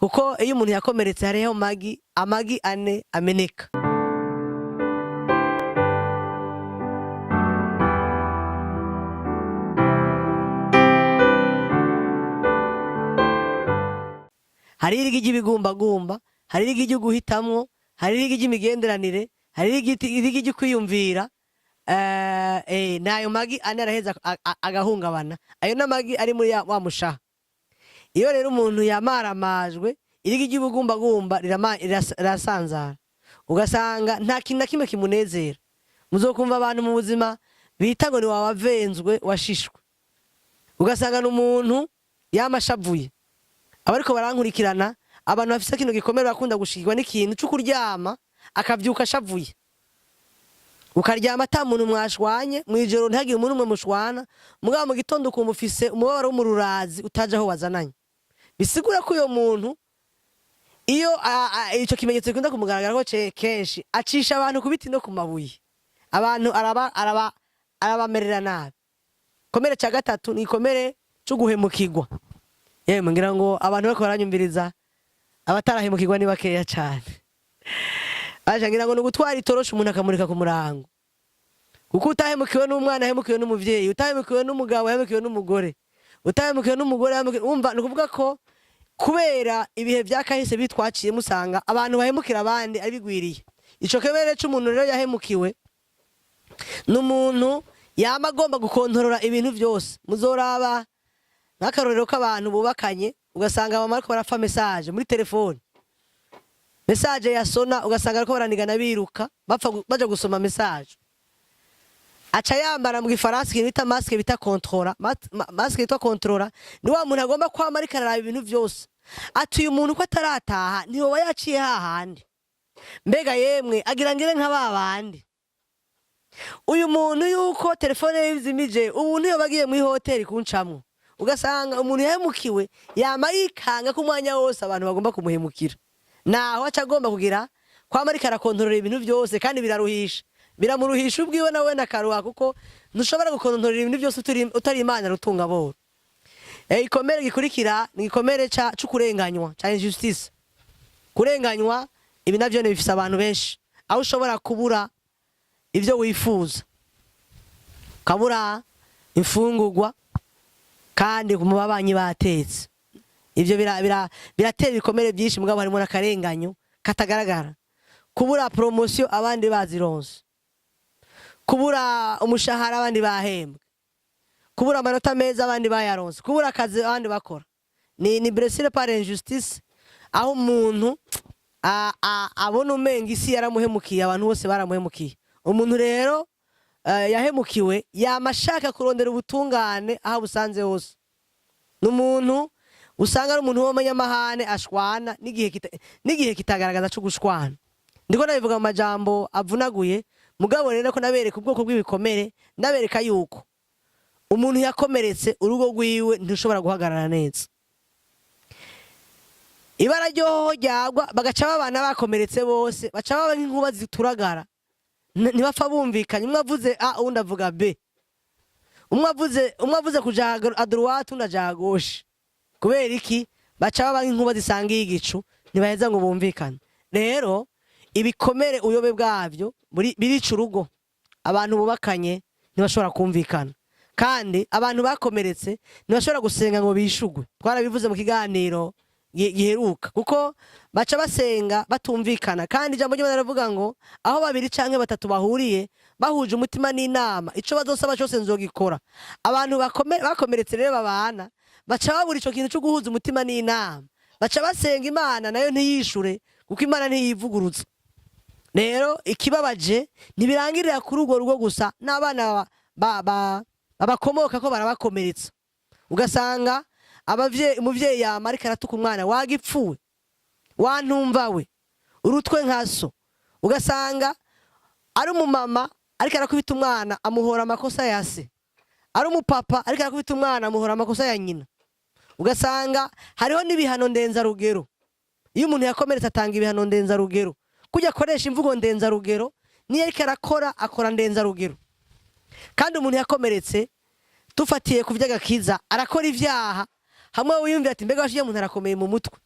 Kuko iyo umuntu yakomeretse, hariho amagi ane ameneka. Hari irigi ry'ibigumbagumba, hari irigi ryo guhitamwo, hari irigi ry'imigenderanire, hari irigi ryo kwiyumvira. N'ayo magi ane araheza agahungabana. Ayo n'amagi ari muri wa mushaha. Iyo rero umuntu yamaramajwe, irigi ry'ubugumbagumba rirasanzara, ugasanga nta kintu na kimwe kimunezera. Muzokumva abantu mu buzima bita ngo ni wawavenzwe, washishwe, ugasanga ni umuntu yamashavuye. Abariko barankurikirana, abantu bafise kino gikomere bakunda gushikirwa n'ikintu cyo kuryama akavyuka ashavuye. Ukaryama ata muntu mwashwanye, mw'ijoro ntihagire umuntu umwe mushwana, mugabo mu gitondo ukumva ufise umubabaro wo mu rurazi utaje aho wazananye. Bisigura ko uyo muntu iyo ico kimenyetso gikunda kumugaragarako kenshi, acisha abantu ku biti no ku mabuye, abantu arabamerera nabi. Igikomere ca gatatu ni igikomere co guhemukirwa. Yemwe, ngira ngo abantu bariko baranyumviriza, abatarahemukirwa ni bakeya cane. Aje ngira ngo ni ugutwara itoroshi umuntu akamurika ku murango. Kuko utahemukiwe n'umwana ahemukiwe n'umuvyeyi, utahemukiwe n'umugabo ahemukiwe n'umugore, utahemukiwe n'umugore ahemukiwe, umva, ni ukuvuga ko kubera ibihe vya kahise bitwaciye, musanga abantu bahemukira abandi ari bigwiriye. Ico kebere c'umuntu rero yahemukiwe ni umuntu yama agomba gukontorora ibintu vyose. Muzoraba nk'akarorero k'abantu bubakanye, ugasanga mama ariko barapfa message muri telefone, message yasona, ugasanga ariko baranigana biruka bapfa baja gusoma message. Aca yambara mu gifaransa ikintu bita masque, bita contrôle. Masque yitwa contrôle ni wa muntu agomba kwama ariko araraba ibintu vyose, ati uyu muntu ko atarataha, ntiyoba yaciye hahandi? Mbega yemwe, agira ngire nka ba bandi. Uyu muntu yuko telefone ye izimije, ubu ntiyoba agiye muri hoteli kuncamwo? Ugasanga umuntu yahemukiwe yama yikanga ko umwanya wose abantu bagomba kumuhemukira, naho aca agomba kugira kwama ariko arakontorora ibintu byose. Kandi biraruhisha, biramuruhisha ubwiwe nawe nakaruha, kuko ntushobora gukontorora ibintu byose utari Imana rutunga boro. Igikomere gikurikira ni igikomere ca kurenganywa, ca injustice, kurenganywa. Ibi navyo ni bifise abantu benshi, aho ushobora kubura ivyo wifuza, ukabura imfungurwa kandi mu babanyi batetse. Ivyo biratera ibikomere byinshi, mugabo harimo n'akarenganyo katagaragara: kubura promotion abandi bazironse, kubura umushahara abandi bahembwe, kubura amanota meza abandi bayaronse, kubura akazi abandi bakora. Ni blessure par injustice, aho umuntu abona umenga isi yaramuhemukiye, abantu bose baramuhemukiye. Umuntu rero yahemukiwe yama ashaka kurondera ubutungane aho busanze hose. Ni umuntu usanga ari umuntu w'umunyamahane, ashwana n'igihe kitagaragaza cyo gushwana. Ndiko nabivuga mu majambo avunaguye, mugabo rero ko nabereka ubwoko bw'ibikomere, ndabereka yuko umuntu yakomeretse, urugo rwiwe ntushobora guhagarara neza. Ibara ryoho ryagwa, bagaca babana bakomeretse bose, baca baba nk'inkuba zituragara. Ntibapfa bumvikanye. Umwe avuze A, uwundi avuga B. Umwe avuze kuja à droite, undi aja à gauche. Kubera iki? Baca baba nk'inkuba zisangiye igicu, ntibaheza ngo bumvikane. Rero ibikomere, uyobe bwabyo birica urugo. Abantu bubakanye ntibashobora kumvikana, kandi abantu bakomeretse ntibashobora gusenga ngo bishugwe. Twarabivuze mu kiganiro giheruka, kuko baca basenga batumvikana. Kandi ijambo ry'Imana riravuga ngo aho babiri canke batatu bahuriye bahuje umutima n'inama, ico bazosaba cyose nzogikora. Abantu bakomeretse rero babana, baca babura ico kintu cyo guhuza umutima n'inama, baca basenga Imana nayo ntiyishure, kuko Imana ntiyivugurutsa. Rero ikibabaje, ntibirangirira kuri urwo rugo gusa, n'abana babakomoka ko barabakomeretsa. Ugasanga umuvyeyi yama ariko aratuka umwana: "Wagipfuwe, wantumva we, urutwe nka so." Ugasanga ari umumama ariko arakubita umwana, amuhora amakosa ya se; ari umupapa ariko arakubita umwana, amuhora amakosa ya nyina. Ugasanga hariho n'ibihano ndenzarugero. Iyo umuntu yakomeretse, atanga ibihano ndenzarugero. Kujya akoresha imvugo ndenzarugero, niyo ariko arakora, akora ndenzarugero. Kandi umuntu yakomeretse, dufatiye ku by'agakiza, arakora ibyaha hamwe wiyumvira ati: "Mbega washiye umuntu arakomeye mu mutwe."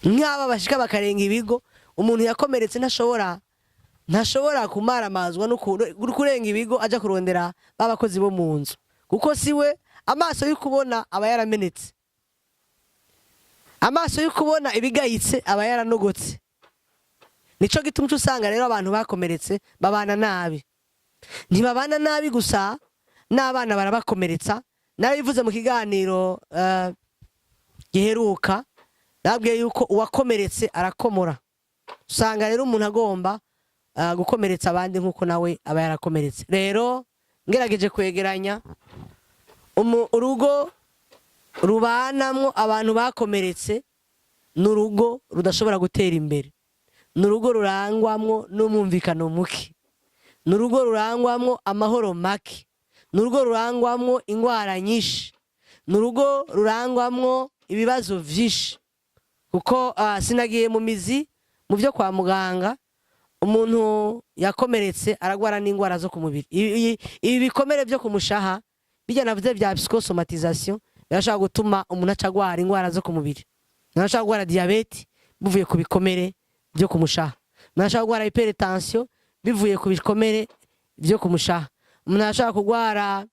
Nk'aba bashika bakarenga ibigo, umuntu yakomeretse ntashobora kumaramazwa no kurenga ibigo aja kurondera babakozi bo mu nzu, kuko siwe amaso yo kubona aba yaramenetse, amaso yo kubona ibigayitse aba yaranogotse. Nico gituma uca usanga rero abantu bakomeretse babana nabi. Ntibabana nabi gusa, n'abana barabakomeretsa. Narabivuze mu kiganiro giheruka, nabwiye yuko uwakomeretse arakomora. Usanga rero umuntu agomba gukomeretsa abandi nk'uko nawe aba yarakomeretse. Rero ngerageje kwegeranya, urugo rubanamwo abantu bakomeretse ni urugo rudashobora gutera imbere, ni urugo rurangwamwo n'umwumvikano muke, ni urugo rurangwamwo amahoro make, ni urugo rurangwamwo indwara nyinshi, ni urugo rurangwamwo ibibazo vyinshi. Kuko sinagiye mu mizi mu byo kwa muganga, umuntu yakomeretse aragwara n'indwara zo ku mubiri. Ibi bikomere byo ku mushaha bijya navuze bya psychosomatisation birashobora gutuma umuntu aca agwara indwara zo ku mubiri. Umuntu ashobora kurwara diyabete bivuye ku bikomere byo ku mushaha, umuntu ashobora kurwara hypertension bivuye ku bikomere byo ku mushaha, umuntu ashobora kurwara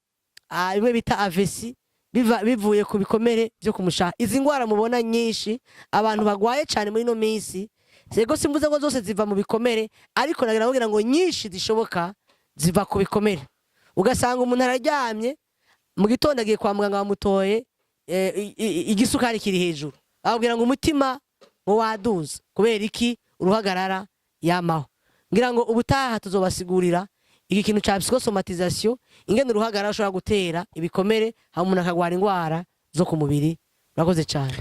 bimwe bita AVC bivuye ku bikomere byo ku mushaha. Izi ndwara mubona nyinshi abantu bagwaye cyane muri ino minsi, sego simvuze ngo zose ziva mu bikomere, ariko nagira kugira ngo nyinshi zishoboka ziva ku bikomere. Ugasanga umuntu araryamye, mu gitondo agiye kwa muganga, bamutoye igisukari kiri hejuru, bababwira ngo umutima ngo waduze. Kubera iki? Uruhagarara yamaho. Ngira ngo ubutaha tuzobasigurira iki kintu ca psychosomatisation, ingene uruhagarara ushobora gutera ibikomere, hama umuntu akagwara indwara zo ku mubiri. Murakoze cyane.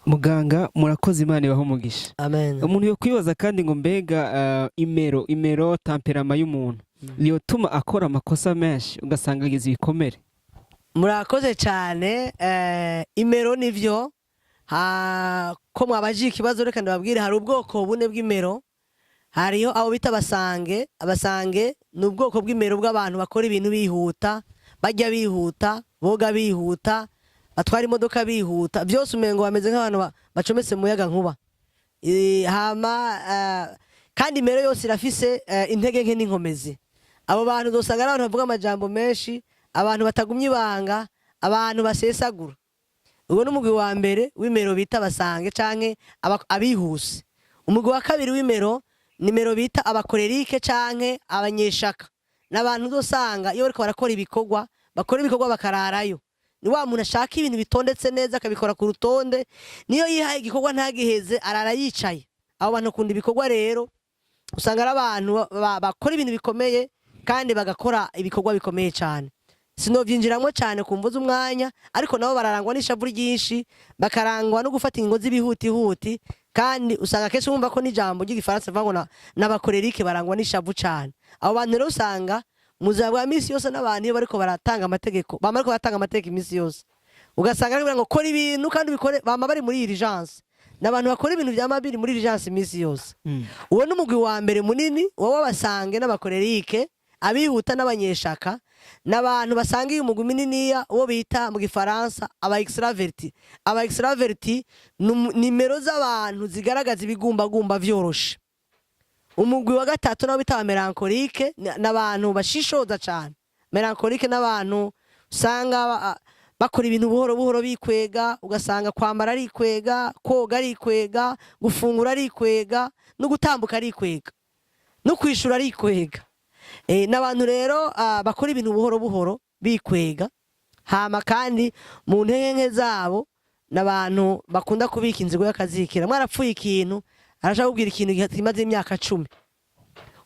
Muganga, murakoze, Imana ibahe umugisha. Amen. Umuntu yo kwibaza kandi ngo mbega imero tempérament y'umuntu yotuma akora amakosa menshi, ugasanga agize ibikomere? Murakoze cyane. Imero nivyo, ko mwabajije ikibazo, reka ndababwire. Hari ubwoko bune bw'imero. Hariho abo bita abasanguins. Abasanguins ni ubwoko bw'imero bw'abantu bakora ibintu bihuta, bajya bihuta, boga bihuta, batwara imodoka bihuta, byose umengo bameze nk'abantu bacometse mu muyaga nkuba. Hama kandi imero yose irafise intege nke n'inkomezi. Abo bantu uzosanga ari abantu bavuga amajambo menshi, abantu batagumya ibanga, abantu basesagura. Uwo ni umugwi wa mbere w'imero bita abasanguins canke abihuse. Umugwi wa kabiri w'imero ni imero bita abacolériques canke abanyeshaka. Ni abantu uzosanga iyo bariko barakora ibikorwa, bakora ibikorwa bakararayo. Ni wa muntu ashaka ibintu bitondetse neza, akabikora ku rutonde. Niyo yihaye igikorwa ntagiheze, arara yicaye. Abo bantu bakunda ibikorwa. Rero usanga ari abantu bakora ibintu bikomeye kandi bagakora ibikorwa bikomeye cyane. Sinovyinjiramwo cyane ku mvo z'umwanya, ariko nabo bararangwa n'ishavu ryinshi, bakarangwa no gufata ingingo z'ibihutihuti. Kandi usanga kenshi wumva ko n'ijambo ry'igifaransa rivuga ngo n'abacolériques barangwa n'ishavu cyane. Abo bantu rero usanga mu buzima bwa misi yose n'abantu iyo bariko baratanga amategeko, bama bariko baratanga amategeko imisi yose. Ugasanga ari kugira ngo kora ibintu kandi ubikore, bama bari muri urgence. Ni abantu bakora ibintu vyama biri muri urgence imisi yose. Uwo ni umugwi wa mbere munini wowe, abasanguins n'abacolériques, abihuta n'abanyeshaka. N'abantu basanga uyu mugwi mininiya, uwo bita mu gifaransa aba extravertis. Aba extravertis ni nimero z'abantu zigaragaza ibigumbagumba vyoroshe. Umugwi wa gatatu nabo bita abamélancoliques, n'abantu bashishoza cane. Mélancoliques n'abantu usanga bakora ibintu buhoro buhoro, bikwega. Ugasanga kwambara arikwega, koga arikwega, gufungura arikwega, no gutambuka arikwega, no kwishura arikwega. N'abantu rero bakora ibintu buhoro buhoro bikwega. Hama kandi mu ntege nke zabo, n'abantu bakunda kubika inzigo y'akazikira. Mwarapfuye ikintu, arashaka kubwira ikintu kimaze imyaka 10.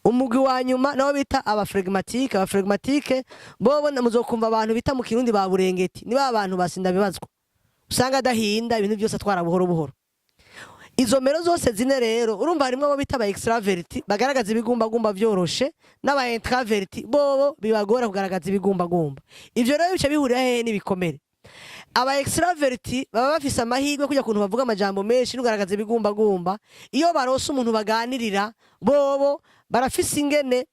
Umugwi wa nyuma nabo bita abaflegmatiques. Abaflegmatiques bobo muzokumva abantu bita mu Kirundi ba burengeti. Ni ba bantu basinda bibazwa, usanga adahinda, ibintu byose atwara buhoro buhoro. Izo mero zose zine rero, urumva harimo abo bita aba extravertis bagaragaza ibigumbagumba vyoroshe, n'aba introvertis bobo bibagora kugaragaza ibigumbagumba. Ivyo rero bica bihurira hehe n'ibikomere? Aba extravertis baba bafise amahirwe kujya kuntu bavuga amajambo menshi n'ugaragaza ibigumbagumba. Iyo baronse umuntu baganirira, bobo barafise ingene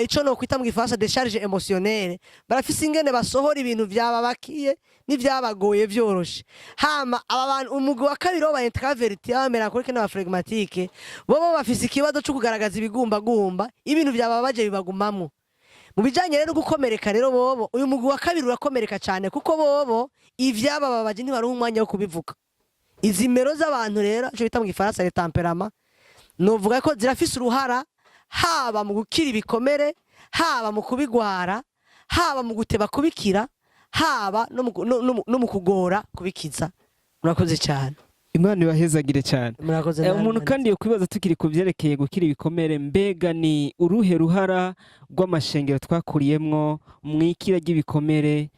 ico no kwita mu Gifaransa décharge émotionnelle. Barafise ingene basohora ibintu vyababakiye n'ivyabagoye vyoroshe. Hama aba bantu, umugwi wa kabiri w'aba introverti, aba mélancolique n'aba flegmatique, bobo bafise ikibazo co kugaragaza ibigumbagumba. Ibintu vyababaje bibagumamwo. Mu bijanye rero no gukomereka rero, bobo uyu mugwi wa kabiri urakomereka cyane, kuko bobo ivyabababaje ntibaronka umwanya wo kubivuga. Izi mero z'abantu rero, ico bita mu Gifaransa les tempéraments, novuga ko zirafise uruhara haba mu gukira ibikomere, haba mu kubigwara, haba mu guteba kubikira, haba no mu kugora kubikiza. Murakoze cyane. Imana ibahezagire cyane. Murakoze namwe. Umuntu kandi yo kwibaza, tukiri ku byerekeye gukira ibikomere, mbega ni uruhe ruhara rw'amashengero twakuriyemwo mu ikira ry'ibikomere?